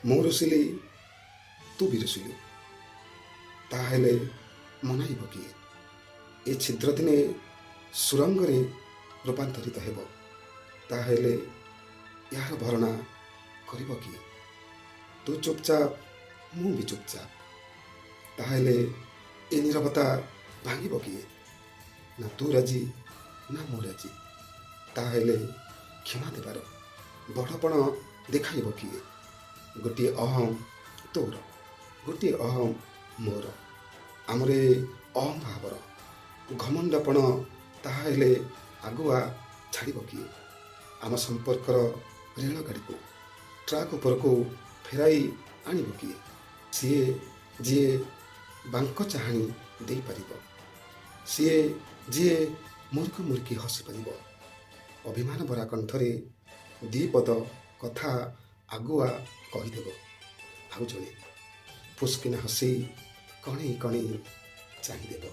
ମୁଁ ରୁଷିଲି, ତୁ ବି ରୁଷିଲୁ, ତାହେଲେ ମନାଇବ କିଏ? ଏ ଛିଦ୍ର ଦିନେ ସୁରଙ୍ଗରେ ରୂପାନ୍ତରିତ ହେବ, ତାହେଲେ ଏହାର ଭରଣା କରିବ କିଏ? ତୁ ଚୁପଚାପ, ମୁଁ ବି ଚୁପଚାପ, ତାହେଲେ ଏ ନିରବତା ଭାଙ୍ଗିବ କିଏ? ନା ତୁ ରାଜି, ନା ମୁଁ ରାଜି, ତାହେଲେ କ୍ଷମା ଦେବାର ବଡ଼ପଣ ଦେଖାଇବ କିଏ? ଗୋଟିଏ ଅହಂ ତୋର, ଗୋଟିଏ ଅହಂ ମୋର, ଆମର ଏ ଅହଂ ଭାବର ଘମଣ୍ଡପଣ ତାହାହେଲେ ଆଗୁଆ ଛାଡ଼ିବ କିଏ? ଆମ ସମ୍ପର୍କର ରେଳଗାଡ଼ିକୁ ଟ୍ରାକ୍ ଉପରକୁ ଫେରାଇ ଆଣିବ କିଏ? ସିଏ ଯିଏ ବାଙ୍କ ଚାହାଣି ଦେଇପାରିବ, ସିଏ ଯିଏ ମୁରୁକି ମୁରୁକି ହସିପାରିବ, ଅଭିମାନ ଭରା କଣ୍ଠରେ ଦି ପଦ କଥା ଆଗୁଆ କହିଦେବ, ଆଉ ଜଣେ ଫୁସ୍କିନା ହସି କଣେଇ କଣେଇ ଚାହିଁଦେବ।